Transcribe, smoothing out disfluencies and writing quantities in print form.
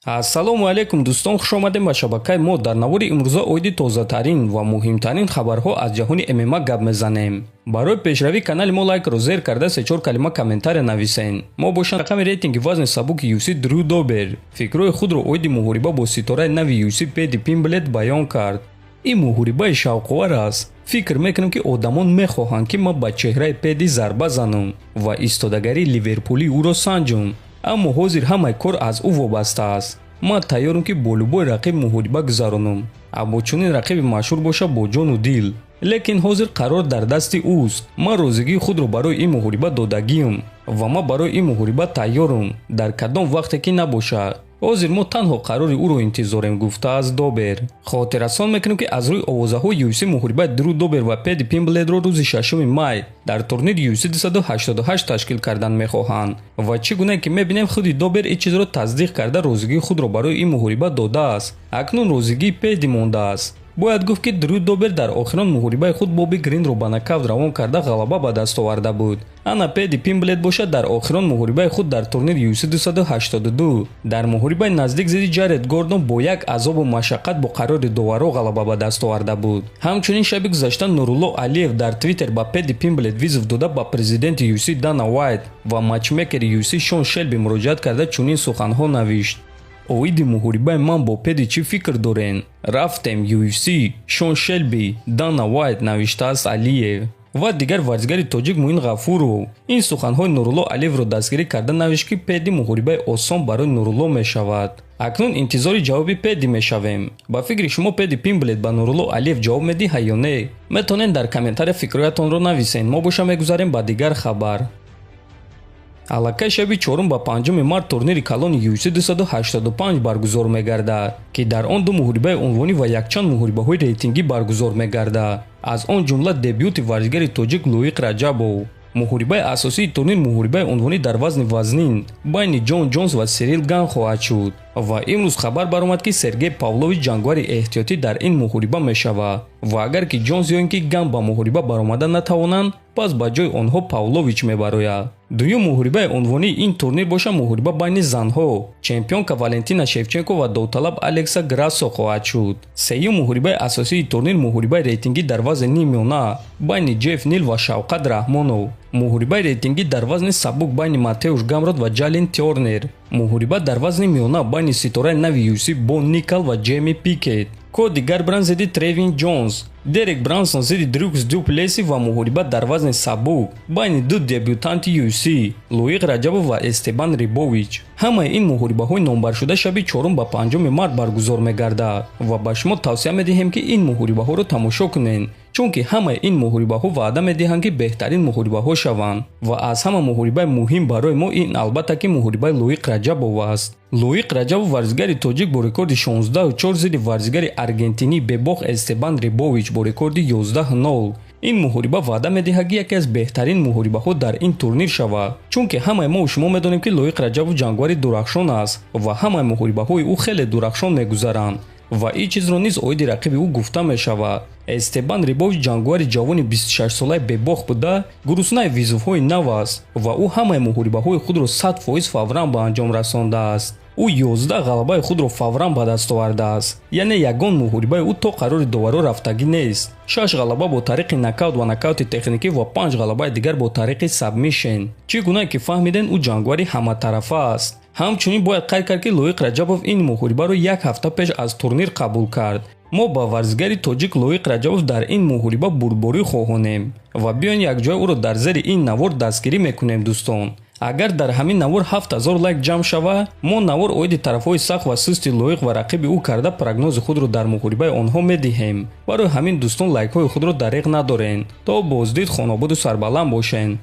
Ассалому алайкум, дӯстон, хушомадем ба шабакаи мо. Дар навори имрӯза оиди тозатарин ва муҳимтарин хабарҳо аз ҷаҳони ММА гап мезанем. Барои пешравии канали мо лайкро зер карда, сечор калима комментария нависен. Мо бошанд рақами рейтинги вазни сабуки UFC Дрю Добер фикрҳои худро оиди муҳориба бо ситораи нави UFC Педи Пимблет баён кард. Ин муҳорибаи шавқовар аст. Фикр мекунам, ки одамон мехоҳанд, ки ман ба чеҳраи Педи зарба занам ва истодагарии ливерпулии ӯро санҷам, аммо ҳозир ҳамаи кор аз ӯ вобаста аст. Ман тайёрам, ки бо любой рақиб муҳориба гузаронам, аммо чунин рақиби машҳур боша, бо ҷону дил. Лекин ҳозир қарор дар дасти ӯст. Ман розигии худро барои ин муҳориба додагиам ва ман барои ин муҳориба тайёрам, дар кадом вақте ки набошад. Ҳозир мо танҳо қарори ӯро интизорем, гуфтааст Добер. Хотиррасон мекунем, ки аз рӯи овозаҳои UFC муҳорибаи Дрю Добер ва Педи Пимблетро рӯзи 6 май дар турнири UFC 288 ташкил кардан мехоҳанд ва чӣ гуна ки мебинем, худи Добер ин чизро тасдиқ карда, розигии худро барои ин муҳориба додааст. Акнун розигии Педи мондааст. Бояд гуфт, ки Дрю Добер дар охирон муҳорибаи худ Боби Гринро ба нокаут равон карда, ғалаба ба даст оварда буд. Ана Педи Пимблет бошад, дар охирон муҳорибаи худ дар турнири UFC 282 дар муҳорибаи наздик зидди Ҷаред Гордон бо як азобу машаққат бо қарори доваро ғалаба ба даст оварда буд. Ҳамчунин шаби гузашта Нурулло Алиев дар Твиттер ба Педи Пимблет вызов дода, ба президенти UFC Дана Уайт ва матчмекери UFC Шон Шелби муроҷиат карда, чунин суханҳо навишт: «Оиди муҳорибаи ман бо Педи чӣ фикр дорен? Рафтем, UFC, Шон Шелби, Дана Уайт», навиштааст Алиев. Ва дигар варзигари тоҷик Муин Ғафуров ин суханҳои Нурулло Алиевро дастгирӣ карда, навишт, ки Педи муҳорибаи осон барои Нурулло мешавад. Акнун интизори ҷавоби Педи мешавем. Ба фикри шумо, Педи Пимблет ба Нурулло Алиев ҷавоб медиҳад ё не? Метавонед дар комментария фикрҳоятонро нависед. Мо боша мегузарем ба дигар хабар. Аллакай шаби чорум ба панҷуми март турнири калони UFC 285 баргузор мегардад, ки дар он ду муҳорибаи унвонӣ ва якчанд муҳорибаҳои рейтингӣ баргузор мегардад, аз он ҷумла дебюти варзигари тоҷик Лоиқ Раҷабов. Муҳорибаи асосии турнир муҳорибаи унвонӣ дар вазни вазнин байни Ҷон Ҷонс ва Сирил Ган хоҳад шуд. Ва имрӯз хабар баромад, ки Сергей Павлович ҷангвари эҳтиётӣ дар ин муҳориба мешавад ва агар ки Ҷонс ё ин ки Ган ба муҳориба баромада натавонанд, пас ба ҷои онҳо Павлович мебарояд. Дуюм муҳорибаи унвонии ин турнир боша муҳориба байни занҳо, чемпионка Валентина Шевченко ва довталаб Алекса Грассо хоҳад шуд. Сеюм муҳорибаи асосии турнир муҳорибаи рейтингӣ дар вазни ниммиёна байни Ҷеф Нил ва Шавқат Раҳмонов, муҳорибаи рейтингӣ дар вазни сабук байни Матеуш Гамрот ва Ҷалин Тёрнер, муҳориба дар вазни миёна байни ситораи нави UFC Бо Никал ва Ҷейми Пикет, Коди Гарбранд зидди Тревин Ҷонс, Дерек Брансон зидди Дрюкс Дюплеси ва муҳориба дар вазни сабук байни ду дебютанти UFC Лоиқ Раҷабов ва Эстебан Рибович. Ҳамаи ин муҳорибаҳои номбаршуда шаби чорум ба панҷуми март баргузор мегардад ва ба шумо тавсия медиҳем, ки ин муҳорибаҳоро тамошо кунед, чунки ҳамаи ин муҳорибаҳо ваъда медиҳанд, ки беҳтарин муҳорибаҳо шаванд. Ва аз ҳама муҳорибаи муҳим барои мо ин, албатта, ки муҳорибаи Лоиқ Раҷабов аст. Лоиқ Раҷабов, варзигари тоҷик, бо рекорди 16-4 зидди варзигари аргентинӣ бебох Эстебан Рибович бо рекорди 11-0. Ин муҳориба ваъда медиҳад, ки яке аз беҳтарин муҳорибаҳо дар ин турнир шавад, чунки ҳамаи мо шумо медонем, ки Лоиқ Раҷабов ҷангвари дурахшон аст ва ҳамаи муҳорибаҳои ӯ хеле дурахшон мегузаранд ва ин чизро низ оиди рақиби ӯ гуфта мешавад. Эстебан Рибович ҷангвари ҷавони 26-солаи бебох буда, гуруснаи вызов ҳои нав аст ва ӯ ҳамаи муҳорибаҳои худро 100% фавран ба анҷом расондааст. Ӯ 11 ғалабаи худро фавран ба даст овардааст, яъне ягон муҳорибаи ӯ то қарори доваро рафтагӣ нест. Шаш ғалаба бо тариқи нокаут ва нокаути техникӣ ва панҷ ғалабаи дигар бо тариқи сабмишн. Чӣ гуна ки фаҳмидем, ӯ ҷангвари ҳаматарафа аст. Ҳамчунин бояд қайд кард, ки Лоиқ Раҷабов ин муҳорибаро як ҳафта пеш аз турнир қабул кард. Мо ба варзигари тоҷик Лоиқ Раҷабов дар ин муҳориба бурдборӣ хоҳонем ва биён, якҷоя ӯро дар зери ин навор дастгирӣ мекунем. Дӯстон, агар дар ҳамин навор 7000 лайк ҷамъ шава, мо навор оиди тарафҳои сахт ва сусти Лоиқ ва рақиби ӯ карда, прогнози худро дар муҳорибаи онҳо медиҳем. Барои ҳамин, дӯстон, лайкҳои худро дареғ надорен. То боздид, хонободу сарбаланд бошен.